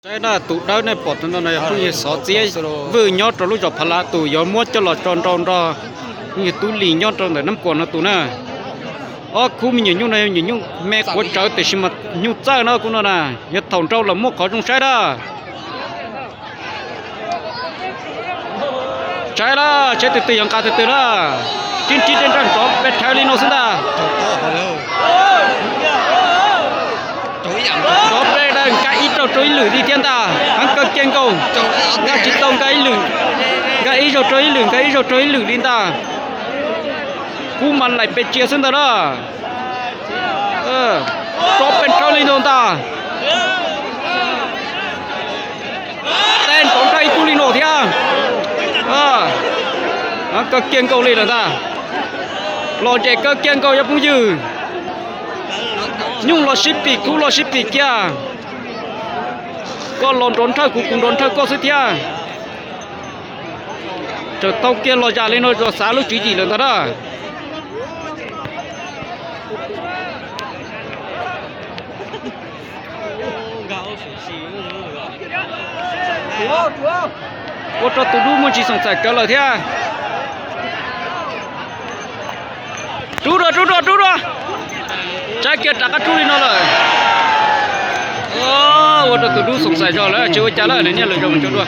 Saib na, tus dawb nej pom tus no no yog phooj ywg Xov Txiab Vwj nyob rau lub zos Phav Lav tus, yuav muab coj los tso nrau nrog phooj ywg Tub Lis nyob rau ntawm Nab Kuam no tus na. Ob khub me nyuam nyuj no yog nyuam nyuj me quav tsawv tiam sis mas nyuj txawj na khub no na, yog thaum nrau los muaj qhov zoo saib na. Saib na, saib tus twg yuav nqa tus twg na. Tib nrib dej nraj nrov pes rhawv li no xwb ntag. Nrov pes daws nkag ib zaug rau ib lwm li thiab ntag. Heev kawg kiag nkaus, nkag tsis tau, nkag ib lwm, nkag ib zaug rau ib lwm, nkag ib zaug rau ib lwm li ntag. Kub mas laim pes tsiav xwb ntag na. Nrov pes rhawv li no ntag. Tej nrov nrag ib tug li no thiab. Kawg kiag nkaus li lawm ntag. Lom zem kawg kiag nkaus cov phooj ywg. Nyuj los sib pim, kub los sib pim kiag. Koj los nrov nrhawj kuv, kuv nrov nrhawj koj xwb thiab. Tseem tau kiag los zam li no, xav lub tswv yim lawm ntag na. Ua rau tus dub muaj ntsis xoom xaim rawv lawm thiab. Rub dua, rub dua, rub dua. Saib kiag rov qab rub li no lawm. Ua rau tus dub xoom xaim zog lawm, tsis ua cas lawm, nws nyiaj lwm zaus mus tso dua.